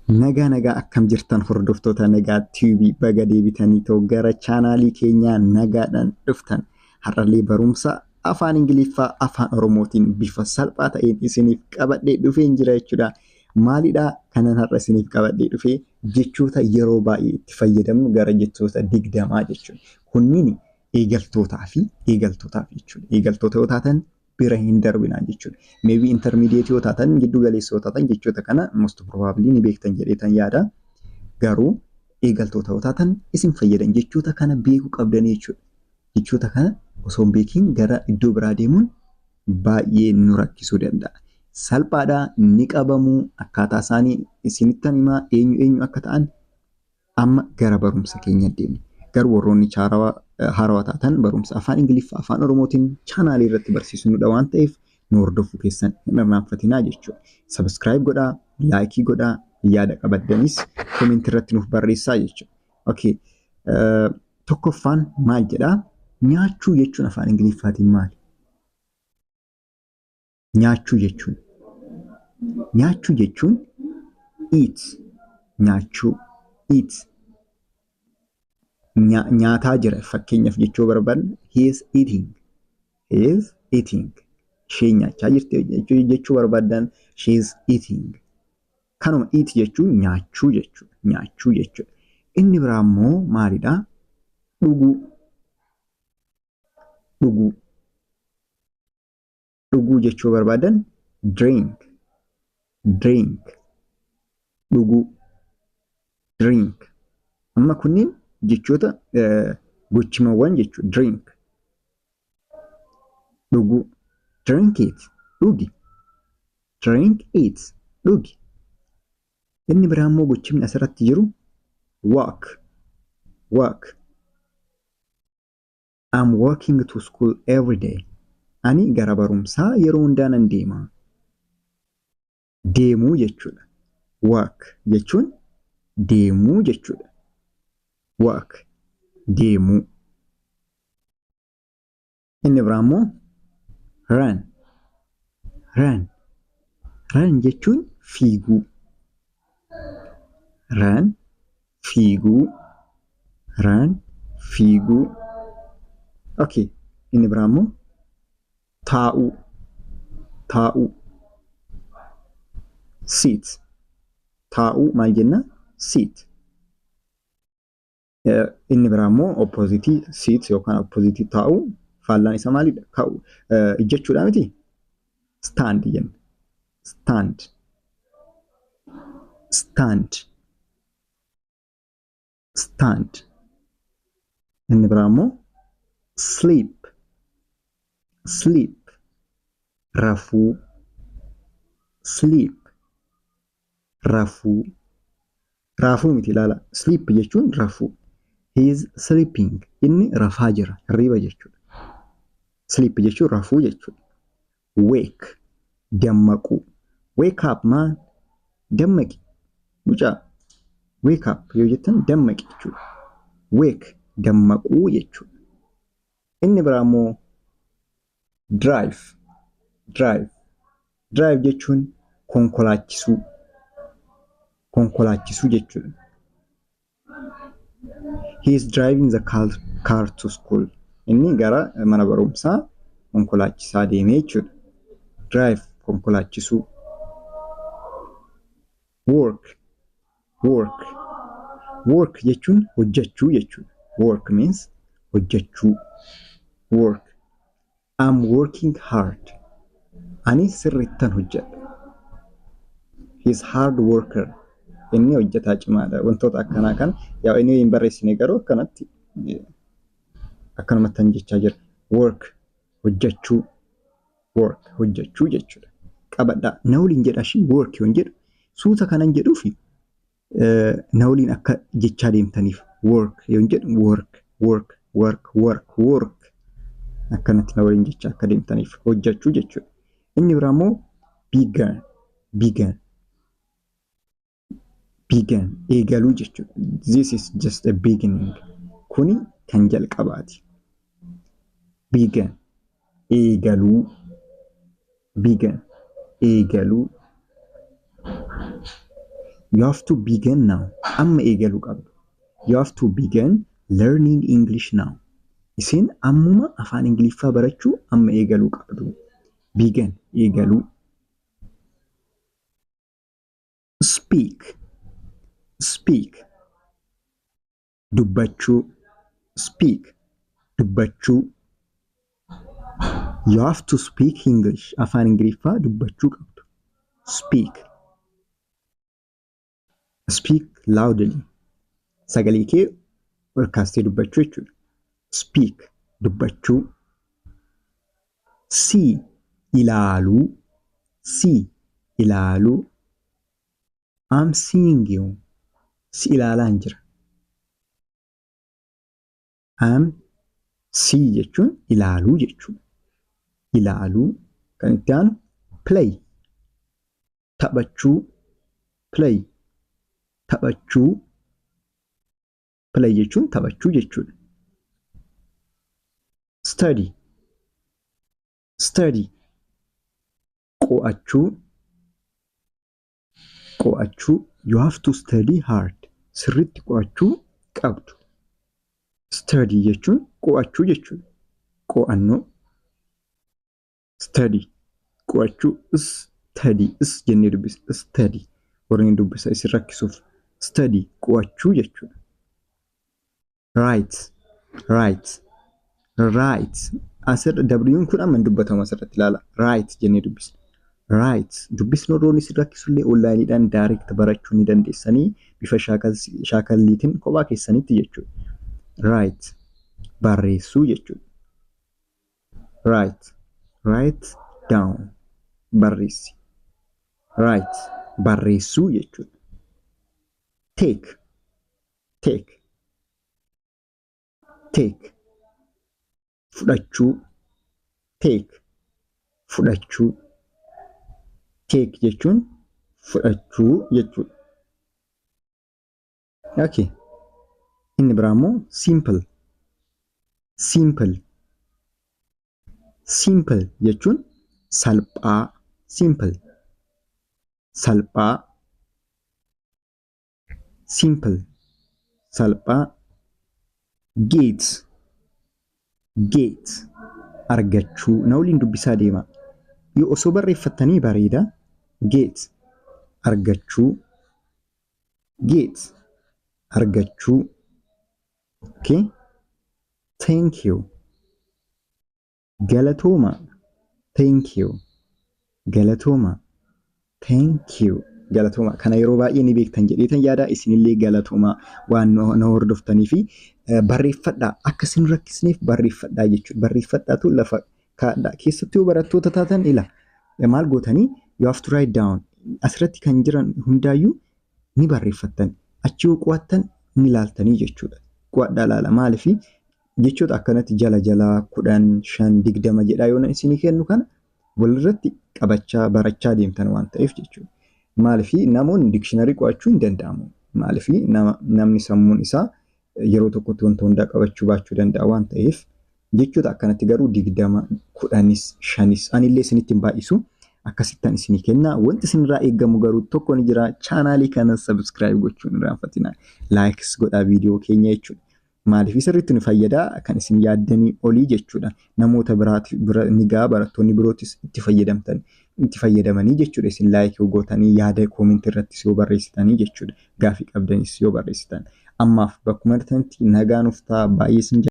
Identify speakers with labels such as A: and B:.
A: Nagaa nagaa, akkam jirtan hordoftoota Nagaa TV? Baga deebitanii too gara chaanaalii keenyaa nagaadhaan dhuftan. Har'allee barumsa afaan Ingiliffaa afaan Oromootiin bifa salphaa ta'een isiniif qabadhee dhufeen jira jechuudha. Maalidha kanan har'a isiniif qabadhee dhufee? Jechoota yeroo baay'ee itti fayyadamnu gara jechoota 20 jechuudha. Kunniin eegaltootaa fi eegaltootaaf jechuudha. Eegaltoota yoo taatan bira hin darbinaa jechuudha. Maybe intermediate yoo taatan, giddu galeessa yoo taatan, jechoota kana most probably ni beektan jedheetan yaada. Garuu eegaltoota yoo taatan isin fayyadan, jechoota kana beekuu qabdanii jechuudha. Jechoota kana osoo hin beekiin gara iddoo biraa deemuun baay'ee nu rakkisuu danda'a. Salphaadha, ni qabamu. Akkaataa isaanii isinittan himaa, eenyu eenyu akka ta'an. Amma gara barumsa keenya deemna. Garuu warroonni haarawaa taatan, barumsa afaan Ingiliffaa afaan Oromootiin chaanaalii irratti barsiisnudha waan ta'eef, nu hordofuu keessan hin irraanfatinaa jechuudha. Subscribe godhaa, like godhaa, yaada qabaddanis comment irratti nuuf barreessaa jechuudha. Okay. Tokkoffaan maal jedhaa? Nyaachuu jechuun afaan Ingiliffaatiin maali? Nyaachuu jechuun. Nyaachuu jechuun eat, nyaachuu, eat. Nyaataa jira fakkeenyaaf jechuu barbaadna, he is eating. He is eating. Isheen nyaachaa jirti jechuu barbaaddan, she is eating. Kanuma, eat jechuun nyaachuu jechuudha. Nyaachuu jechuudha. Inni biraa immoo maalidha? Dhuguu. Dhuguu. Dhuguu jechuu barbaadan drink. Drink. Dhuguu. Drink. Amma kunniin jechoota gochimawwan jechuudha. Drink. Dhuguu. Drink it. Dhugi. Drink it. Dhugi. Inni biraa immoo gochimni asirratti jiru walk. Walk. I'm walking to school every day. Ani gara barumsaa yeroo hundaa nan deema. Deemuu jechuudha. Walk jechuun deemuu jechuudha. Walk, deemuu. Inni biraa immoo run. Run. Run jechuun fiiguu. Run, fiiguu. Run, fiiguu. Okay. Inni biraa immoo taa'uu. Taa'uu. Sit. Taa'uu maal jenna? Sit. Inni biraa immoo opposite sit yookaan opposite taa'uu, faallaan isaa maalidha? Ka'u, ijjachuudha miti? Stand jenna. Stand. Stand. Stand. Inni biraa immoo sleep. Sleep. Rafuu. Sleep. Rafuu. Raafuu miti, ilaala. Sleep jechuun rafuu. He is sleeping. Inni rafaa jira. Hirriiba jechuudha. Sleep jechuun rafuu jechuudha. Wake. Dammaquu. Wake up, man. Dammaqi. Mucaa. Wake up yoo jettan dammaqi jechuudha. Wake, dammaquu jechuudha. Inni biraa immoo drive. Drive. Drive jechuun konkolaachisuu. Konkolaachisuu jechuudha. He is driving the car to school. Inni gara mana barumsaa konkolaachisaa deemee jechuudha. Drive, konkolaachisuu. Work. Work. Work jechuun hojjechuu jechuudha. Work means hojjechuu. Work. I'm working hard. Ani sirrittan hojjedha. He is hard worker. Inni hojjetaa cimaadha. Wantoota akkanaa kan yaa inni hin barreessine, garuu akkanatti akkanumattan jechaa jira. Work, hojjechuu. Work, hojjechuu jechuudha. Qabadhaa. Na waliin jedha ishii. Work yoon jedhu suuta kanan jedhuufi na waliin akka jechaa deemtaniif. Work yoon jedhu, work, work, work, work, work, akkanatti na waliin jechaa akka deemtaniif. Hojjechuu jechuudha. Inni biraa immoo begin. Begin. Begin, eegaluu jechuudha. This is just a beginning. Kuni kan jalqabaati. Begin, eegaluu. Begin, eegaluu. You have to begin now. Amma eegaluu qabdu. You have to begin learning English now. Isin ammuma afaan Ingiliffaa barachuu amma eegaluu qabdu. Begin, eegaluu. Speak, speak, dubbachuu. Speak, dubbachuu. You have to speak English. Afaan Ingiliffaa dubbachuu qabdu. Speak. Speak loudly. Sagalee kee ol kaastee dubbachuu jechuudha. Speak, dubbachuu. See, ilaaluu. See, ilaaluu. I'm seeing you. Si ilaalaan jira. I'm see jechuun ilaaluu jechuudha. Ilaaluu. Kan itti aanu play, taphachuu. Play, taphachuu. Play jechuun taphachuu jechuudha. Study, study, qo'achuu, qo'achuu. You have to study hard. Sirriitti qo'achuu qabdu. Study jechuun qo'achuu jechuudha. Qo'annoo. Study, qo'achuu. Study, is jennee dubbisa. Study, warreen dubbisa isin rakkisuuf. Study, qo'achuu jechuudha. Write, write, write. Asirra W'n kun amma hin dubbatamu, asirratti ilaala. Write jennee dubbisna. Write. Dubbisni warroonni isin rakkisullee onlineiidhaan direct barachuu ni dandeessanii, bifa shaakalliitiin kophaa keessanitti jechuudha. Write, barreessuu jechuudha. Write, write down, barreessi. Write, barreessuu jechuudha. Take, take, take, fudhachuu. Take, fudhachuu. Take jechuun fudhachuu jechuudha. Okay. Inni biraa immoo simple. Simple. Simple jechuun salphaa. Simple. Salphaa. Simple. Salphaa. Get. Get. Argachuu. Na waliin dubbisaa deema. Yoo osoo barreeffattanii bareeda. Get. Argachuu. Get. Argachuu. Okay. Thank you. Galatooma. Thank you. Galatooma. Thank you. Galatooma. Kana yeroo baay'ee ni beektan jedheetan yaada. Isinillee galatooma waan na hordoftanii fi barreeffadhaa, akka isin rakkisneef barreeffadhaa jechuudha. Barreeffadhaatu lafa kaa'adhaa. Keessattuu yoo barattoota taatan, ila maal gootanii, you have to write down. Asirratti kan jiran hundaayyuu ni barreeffattan. Achi yoo qo'attan ni ilaaltanii jechuudha. Qo'adhaa ilaala. Maaliif jechoota akkanatti jala jalaa 10, 5, 20 jedhaa yoo isinii kennu, kana walirratti qabachaa barachaa deemtan waan ta'eef jechuudha. Maaliif namoonni dictionary qo'achuu hin danda'amu. Maaliif namni sammuun isaa yeroo tokkotti wanta hundaa qabachuu baachuu danda'a waan ta'eef, jechoota akkanatti garuu 20, 10s, 5s anillee isinitti hin baay'isu. Akkasittan isinii kenna. Wanti isinirraa eeggamu garuu tokko ni jira. Channelii kana subscribe gochuun hin irraanfatina. Likes godhaa viidiyoo keenya jechuudha. Maaliif sirriitti nu fayyada, kan isin yaaddanii olii jechuudha. Namoota biraati bira ni ga'a, barattoonni birootis itti fayyadamtan itti fayyadamanii jechuudha. Isin like yoo gootanii, yaada commentii irrattis yoo barreessitanii jechuudha. Gaafii qabdanis yoo barreessitan. Ammaaf bakkuma jirtanitti nagaa nuuf ta'a, baay'ee isin.